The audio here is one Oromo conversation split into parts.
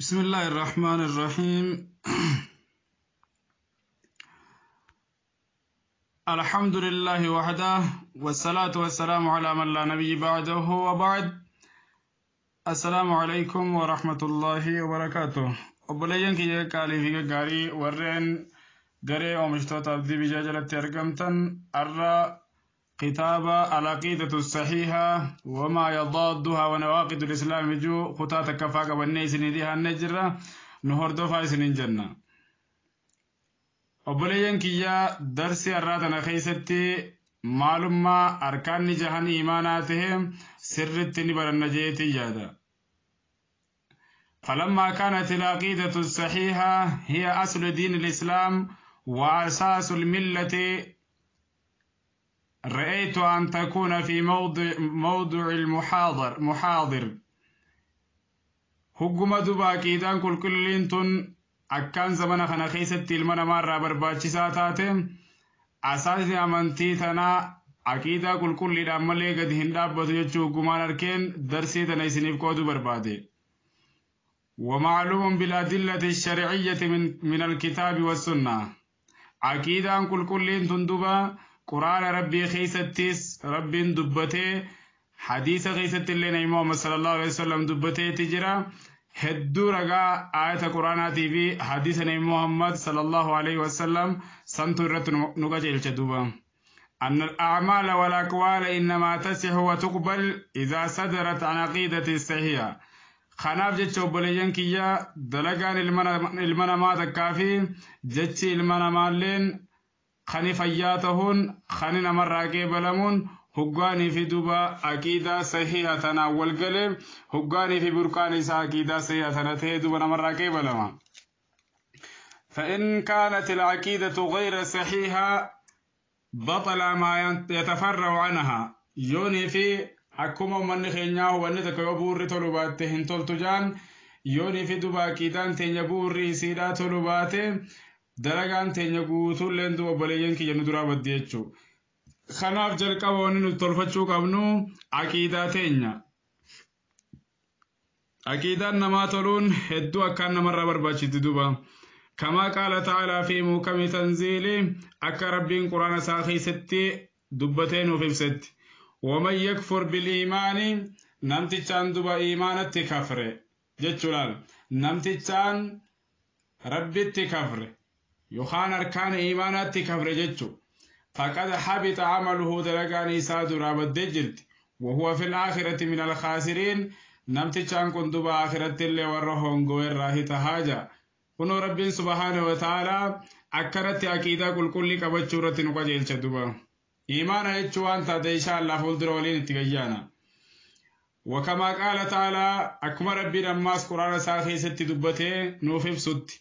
بسم الله الرحمن الرحيم. الحمد لله وحده، والصلاة والسلام على من لا نبي بعده، وبعد. السلام عليكم ورحمة الله وبركاته. Obboleeyyan kiyya qaalii fi gaggaarii, warreen garee oomishtoota Abdii Bijaa jalatti argamtan, arra kitaaba العقيدة الصحيحة وما يضادها ونواقض الإسلام juu kutaa takkaffaa qabannee isinii dhiyaannee jirra. Nu hordofaa isiniin jenna. Obboleeyyan kiyya, darsi har'aa tana keessatti maalummaa arkaanni jahan imaanaa tahe sirritti ni baranna jeetii yaada. فلما كانت العقيدة الصحيحة هي أصل دين الإسلام وأساس الملة، رأيت أن تكون في موضع المحاضر محاضر. Hogguma duba aqiidaan qulqulliin tun akkaan zamana kana keessatti ilma namaarraa barbaachisaa taate, asaasni amantii tanaa aqiidaa qulqulliidhaan malee gadi hin dhaabbatu jechuu hoggumaan arkeen darsii tana isiniif qooduu barbaade. ومعلوم بالأدلة الشرعية من الكتاب والسنة. عقيدة قلقلين تن duba قرآن ربي keessattis ربين دبته، حديث keessatti illee Nabi Muhammad صلى الله عليه وسلم dubbatee jira. Hedduu ragaa aayata quraanaatii fi hadiisa Nabi Muhammad صلى الله عليه وسلم santu irratti nu qajeelche duuba. أن الأعمال والأقوال إنما تصح وتقبل إذا صدرت عن عقيدة الصحيحة. Kanaaf jecha, obboleeyyan kiyya, dalagaan ilma namaa takkaa fi jechi ilma namaalleen kani fayyaa tahuun, kani namarraa qeebalamuun, hoggaanii fi duuba aqiidaa sahiha tanaan wal galee, hoggaanii fi burqaan isaa aqiidaa sahiha tana ta'ee duuba namarraa qeebalama. فإن كانت العقيدة غير صحيحة بطل ما يتفرع عنها. Yoonii fi akkuma uummanni keenyaa wanni tokko yoo bu'uurri tolu baatte hin toltu jaan, yoonii fi duuba aqiidaan teenya bu'uurri isiidhaa tolu baate, dalagaan teenya guutuulleen duuba, obboleeyyan kiyya, nu duraa baddi jechuudha. Kanaaf jalqaba wanni nuti tolfachuu qabnu aqiidaa teenya. Aqiidaan namaa toluun hedduu akkaan namarraa barbaachifti duuba. كما قال تعالى في محكم تنزيله، akka Rabbiin quraana isaa keessatti dubbatee nuuf ibsetti. ومن يكفر بالإيمان، namtichaan duba iimaanatti kafre jechuudhaan, namtichaan Rabbitti kafre yookaan arkaan iimaanatti kafre jechu, فقد حبط عمله، dalagaan isaa duraa baddee jirti. وهو في الآخرة من الخاسرين، namtichaan kun duba aakiratti illee warra hongoo irraa hita jaa. Kunoo Rabbiin سبحانه وتعالى akkanatti aqiidaa qulqullii qabachuu irratti nu qajeelcha duba. Iimaana jechuu waan taate insha Allah fuuldura waliin itti gayyaana. وكما قال تعالى، akkuma Rabbiin ammaas quraana isaa keessatti dubbatee nuuf ibsutti.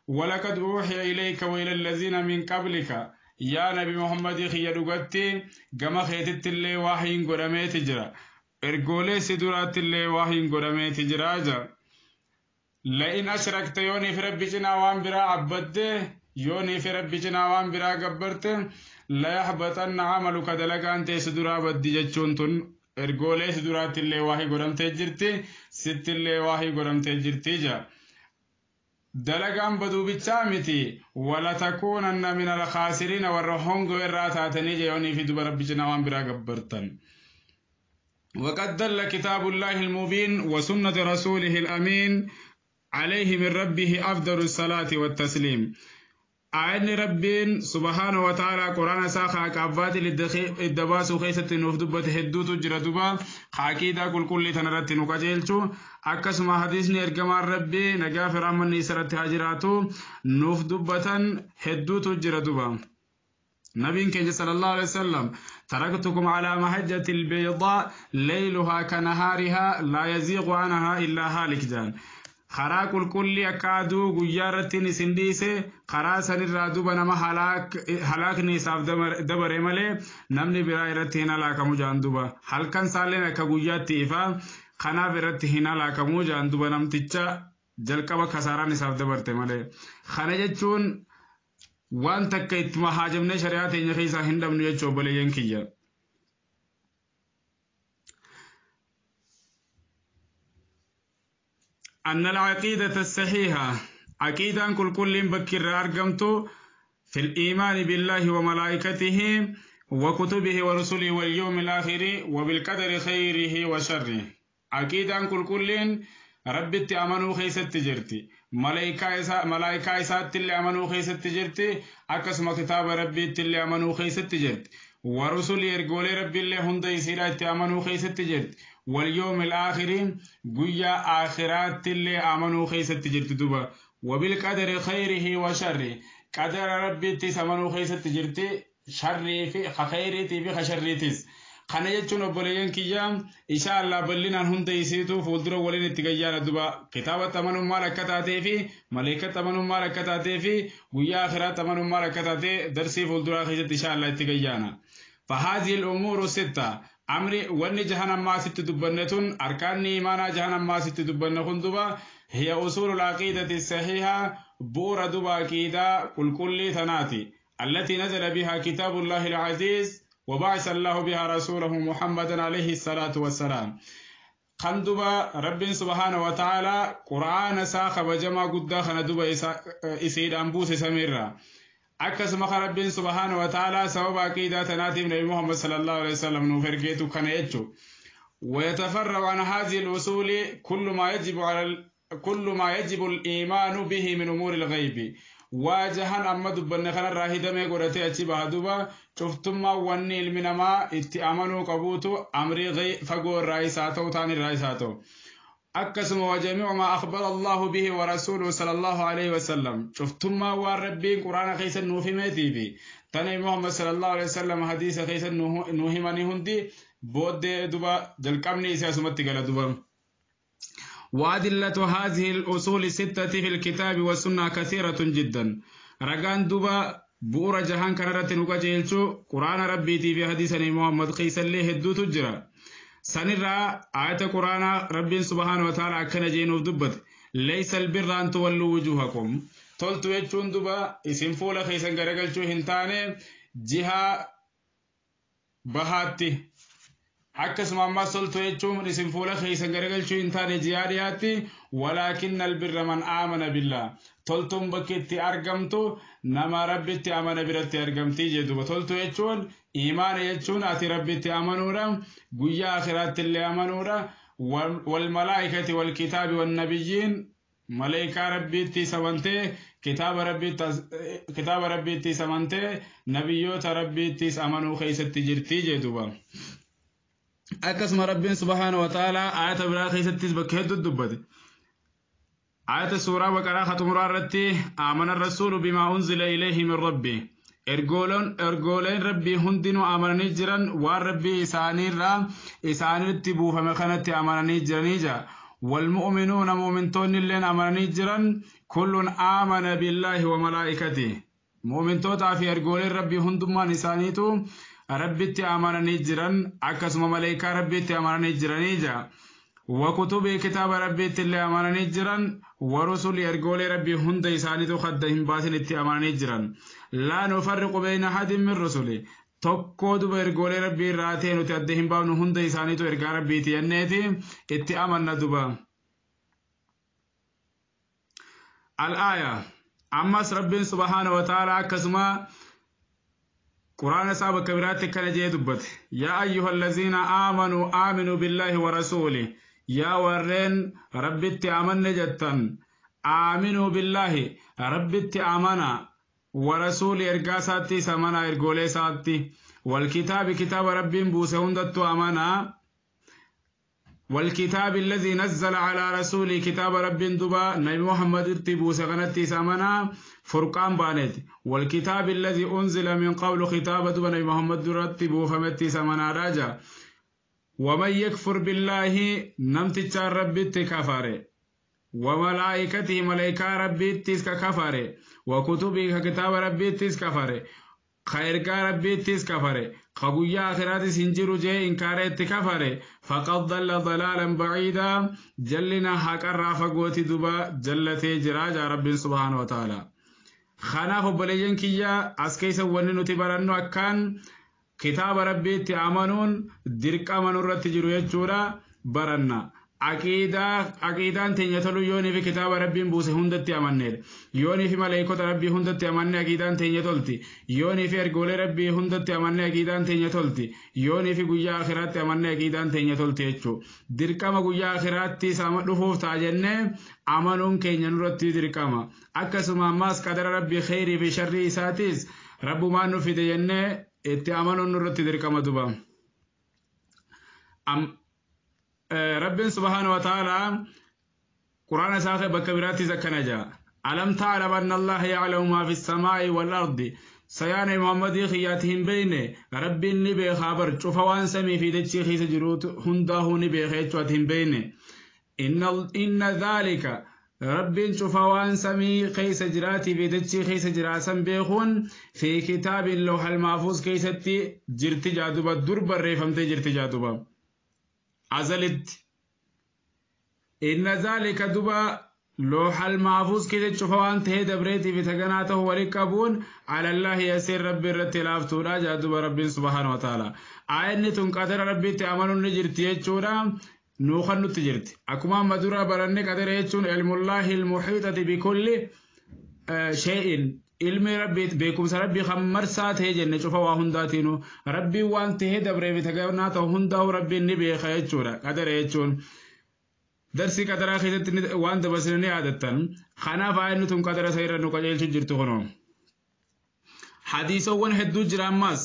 ولقد أوحي إليك وإلى الذين من قبلك، yaa Nabi Muhammad kiyya, dhugatti gama keetitti illee waahiin godhameeti jira. Ergoolee si duraatti illee waahiin godhameeti jira jira. لئن أشركت، yoonii fi Rabbi cinaa waan biraa abbadde, yoonii fi Rabbi cinaa waan biraa gabbarte, ليحبطن عملك، dalagaan teessu duraa baddi jechuun tun ergoolee si duraatti illee waahii godhamtee jirti, sitti illee waahii godhamtee jirti jira. Dalagaan baduu bichaa miti, ولتكونن من الخاسرين، warra hongoo irraa taatanii yoonii fi duba Rabbi cinaa waan biraa gabbartan. وقد دل كتاب الله المبين وسنة رسوله الأمين عليه من ربه أفضل الصلاة والتسليم. Aayinni Rabbiin سبحانه وتعالى quraana isaa kaaqabbaati idda baasuu keessatti nuuf dubbate hedduutu jira duba, aqiidaa qulqullii tanarratti nu qajeelchu. Akkasuma hadiisni ergamaan Rabbii nagaa fi rahmanni isarratti haa jiraatu nuuf dubbatan hedduutu jira duba. Nabiin keenya صلى الله عليه وسلم: تركتكم على محجة البيضاء ليلها كنهارها لا يزيغ عنها إلا هالك jaan. Karaa qulqullii akka aduu guyyaa irratti isin dhiise, karaa sanirraa duba nama halaakni isaaf dabare malee namni biraa irratti hin halaakamu jaan duba. Halkan isaalleen akka guyyaatti ifa, kanaaf irratti hin halaakamu jaan duba, namticha jalqaba kasaaraan isaaf dabarte malee. Kana jechuun waan takka ittuma haajamnee shari'aa teenya keessaa hin dhabnu jechuu, obboleeyyan kiyya. أن العقيدة الصحيحة عقيدة كل كل بكر أرقمت في الإيمان بالله وملائكته وكتبه ورسله واليوم الآخر وبالقدر خيره وشره. عقيدة كل كل ربي أمنوا خيست جرتي، ملائكة إسات اللي أمنوا خيست جرتي، أكسم كتاب ربي اللي أمنوا خيست جرتي، ورسل يرجولي ربي اللي هند يسير أمنوا خيست جرتي، واليوم الآخر قويا آخرات اللي أمنوا خيست جرتي دوبا، وبالقدر خيره وشره قدر ربي تسمنوا خيست جرتي شري في خيرتي في خشريتيس. Kana jechuun obboleeyyan kiyyaa insha Allah bal'inaan hunda isiitu fuuldura waliin itti gayyaana duba kitaabatti amanuun maal akka taatee fi maleekatti amanuun maal akka taatee fi guyyaa akhiraatti amanuun maal akka taatee darsii fuulduraa keessatti insha Allah itti gayyaana. فهذه الأمور ستة أمر ون جهنم ما ست دبنة أركان إيمانا جهنم ما ست دبنة دبا هي أصول العقيدة الصحيحة بور دبا عقيدة كل كل ثناتي التي نزل بها كتاب الله العزيز وبعث الله بها رسوله محمدا عليه الصلاة والسلام. خندبا رب سبحانه وتعالى قرآن ساخ بجمع قد خندبا إسيد أنبوس سميرا أكس مخ رب سبحانه وتعالى سبب عقيدة تناتي من محمد صلى الله عليه وسلم نفرقيتو كان يجو. ويتفرع عن هذه الأصول كل ما يجب الإيمان به من أمور الغيب. واجهن أما دبن خنا راهدة ما قرأت أشي بهدوبا شفتم ما وني المنما اتأمنوا قبوتو أمري غي فجور رئيساتو تاني رئيساتو. أكسم وجميع ما أخبر الله به ورسوله صلى الله عليه وسلم شفتم ما والربين قرآن خيس النوفي ماتي بي تاني محمد صلى الله عليه وسلم حديث خيس النوفي ماني هندي بود دوبا جلكمني سياسمتي قال دوبا. وأدلة هذه الأصول الستة في الكتاب والسنة كثيرة جدا. رجان دوبا بورا جهان كررت نقاجيلشو قرآن ربي تي في حديث محمد قيس اللي هدو تجرى سنرى آية قرآن ربي سبحانه وتعالى أكن جينوف دبت ليس البر أن تولوا وجوهكم تلتو يجون دوبا اسم فولا خيسا غرقلشو هنتاني جهة بهاتي akkasuma ammas toltu jechuun isin fuula keessa garagalchuu hin taane jihaa dhiyaatti walaakin albirra man aamana billaa toltuun bakki itti argamtu nama rabbitti amana biratti argamtii jedhuba toltu jechuun imaana jechuun ati rabbitti amanuudha guyyaa akhiraatti illee amanuudha wal malaa'ikati wal kitaabi wan nabiyyiin malaa'ikaa rabbiitti samantee kitaaba rabbiitti samantee nabiyyoota rabbiittis amanuu keessatti jirtii jedhuba. Akkasuma rabbiin subhaanahu wa ta'ala ayata biraa keessattis bakka hedduu dubbate. Ayata suuraa baqaraa xumuraa irratti amana rasuulu bimaa unzila ilayhi min rabbi. Ergooleen rabbii hundinuu amananii jiran waan rabbii isaaniirraa isaanitti buufame kanatti amananii jiranii jira. Walmu'minuuna mu'mintoonni illeen amananii jiran kullun aamana billaahi wa malaa'ikatihi. Mu'mintootaa fi ergooleen rabbii hundummaan isaaniitu rabbitti amananii jiran akkasuma malaa'ikaa rabbitti amananii jiranii jira. Wakutubii kitaaba rabbiitti illee amananii jiran warusuli ergoolee rabbii hunda isaaniitu kadda hin baasin itti amananii jiran. Laa nufarriqu bayna ahadin min rusuli tokkoo duba ergoolee rabbii irraa ta'e nuti adda hin baafnu hunda isaaniitu ergaa rabbiiti jenneeti itti amanna duba. Al-aaya ammas rabbiin subhaana wa ta'ala akkasuma قرآن سابق كبيرات كان جيدبت يا أيها الذين آمنوا آمنوا بالله ورسوله يا ورين ربي آمن جتن آمنوا بالله ربي آمنا ورسول إرقاساتي سمنا إرقولي ساتي والكتاب كتاب ربي بوسهندت آمنا والكتاب الذي نزل على رسوله كتاب رب دبا نبي محمد ارتبو سغنتي سمنا فرقان بانت والكتاب الذي أنزل من قبل خطاب دبا نبي محمد رتبو فمتي سمنا راجا ومن يكفر بالله نمتجار ربي تكفره وملائكته ملائكة ربي تكفره وكتبه كتاب ربي تكفره خيرك ربي تكفره خبويا آخرات سنجر جي إنكار اتكفره فقد ضل ضلالا بعيدا جلنا حق الرافقوت دبا جلتي جراجا رب سبحانه وتعالى. خناف بلين كيا أسكيس وننو تبرنو أكان كتاب ربي تأمنون درك أمنو رتجرو يجورا برنا. Aqiidaan teenya tolu yoonii fi kitaaba Rabbiin buuse hundatti amanneedha. Yoonii fi maleeykota Rabbii hundatti amanne aqiidaan teenya tolti. Yoonii fi ergoolee Rabbii hundatti amanne aqiidaan teenya tolti. Yoonii fi guyyaa akhiraatti amanne aqiidaan teenya tolti jechuudha. Dirqama guyyaa akhiraatti isa dhufuuf ta'a jennee amanuun keenya nurratti dirqama. Akkasuma ammaas qadara Rabbii kheyrii fi sharrii isaatis Rabbumaan nu fide jennee itti amanuun nurratti dirqama duba. Rabbiin subhaana wa ta'ala Quraana isaa bakka biraattis akkana jedha. Alam ta'lam anna Allaha ya'lamu maa fi samaa'i wal ardi. Sayaana Muhammadii kiyyaati hin beeyne, Rabbiin ni beekaa bar, cufa waan samii fi dachii keessa jiru hundaahuu ni beeka jechuu ati hin beeyne. Inna dhaalika, Rabbiin cufa waan samii keessa jiraatii fi dachii keessa jiraasan beekuun, fi kitaabin lawhal maafuus keessatti jirti jaaduba, dur barreeffamtee jirti jaaduba. Azalitti. Inna dhaalika duba looxal maafuus keessa cufa waan ta'ee dabreetii fi taganaa ta'u walitti qabuun alallaahi yasiir, Rabbi irratti laaftuudha jaaduba Rabbiin subhaana wa ta'ala. Aayanni tun qadara Rabbiitti amanuun ni jirti jechuudha. Nuu kan nutti jirti. Akkuma amma dura baranne, qadara jechuun ilmullaahi ilmuhiixati bikulli shay'in, ilmi Rabbii beekumsa Rabbii kan marsaa ta'e jenne, cufa waa hundaatiinu Rabbiin waan ta'ee dabree fi taganaa ta'u hundaa'u Rabbiin ni beeka jechuudha qadara jechuun. Darsii qadaraa keessatti waan dabarsine ni yaadattan. Kanaaf aayanni tun qadara isa irra nu qajeelchu jirtu kunoo. Hadiisawwan hedduu jira ammaas.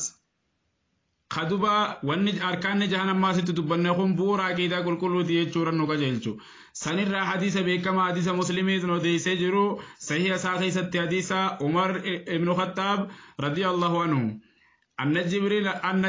Kaduba wanni arkaanni jahan ammaasitti dubbanne kun bu'uura aqiidaa qulqulluuti jechuudha nu qajeelchu. Sanirraa hadiisa beekamaa, hadiisa Muslimiin odeessee jiru, sahiha isaa keessatti, hadiisa Umar ibn Khattaab radiyallahu anhu. أن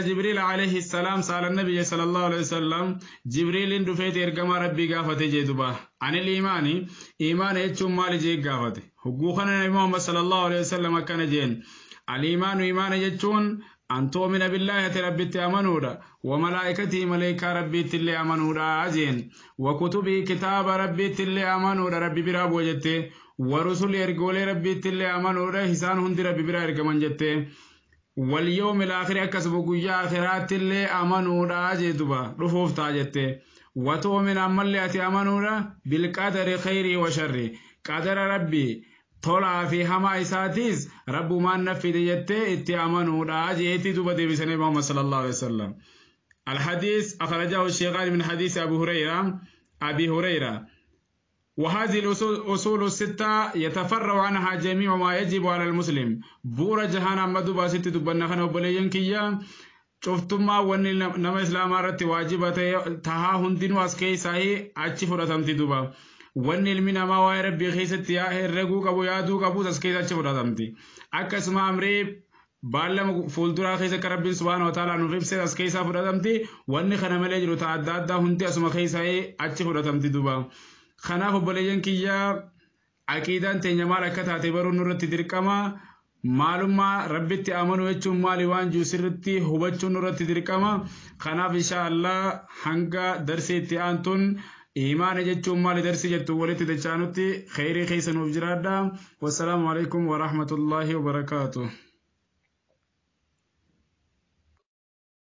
جبريل عليه السلام سأل النبي صلى الله عليه وسلم، جبريل دفيت إرجما ربي قافته جدوبا، عن الإيمان، إيمان يجوم مال جي قافته حقوقنا. النبي محمد صلى الله عليه وسلم كان جين: الإيمان، إيمان يجون، أن تؤمن بالله، ربي أمنودا، وملائكته، ملائكة ربي تلي أمنودا أجين، وكتبه، كتاب ربي تلي أمنودا، ربي برا وجدته، ورسل، إرجولي ربي تلي أمنودا، حسان هندي ربي برا إرجمان جته، واليوم الآخر، أكسب قويا آخرات اللي أمنودا جدوبا رفوف تاجته، وتؤمن أمالي أتي أمنودا بالقدر خيره وشره، قدر ربي tolaa fi hamaa isaatiis Rabbumaan naffide jettee itti amanuudha jeetii duba deebisanii Muhammad sallallahu alaihi wasallam. الحديث أخرجه الشيخان من حديث أبو هريرة أبي هريرة. وهذه الأصول الستة يتفرع عنها جميع ما يجب على المسلم. بورا جهانا مدوبا ست دبنا خنا وبليين كيا cuftummaa wanni nama Islaamaa irratti waajiba tahaa hundinuu as keessaa achi fudhatamti duba. Wanni ilmi namaa waa'ee Rabbii keessatti herreguu qabu, yaaduu qabus as keessa achi fudhatamti. Akkasuma amrii baallama fuulduraa keessa akka Rabbiin subhaana wa ta'ala nuuf ibse as keessaa fudhatamti. Wanni kana malee jiru ta'a adda addaa hundi asuma keessaa achi fudhatamti duba. Kanaaf obboleeyyan kiyyaa, aqiidaan teenya maal akka taate baruun nurratti dirqama. Maalummaa Rabbitti amanuu jechuun maali waan jiru sirritti hubachuun nurratti dirqama. Kanaaf insha Allah hanga darsii itti aantuun imaana jechuun maali darsii jettu walitti dachaanutti kheyrii keessa nuuf jiraadha. Wassalaamu alaikum wa rahmatullahi wa barakaatuh.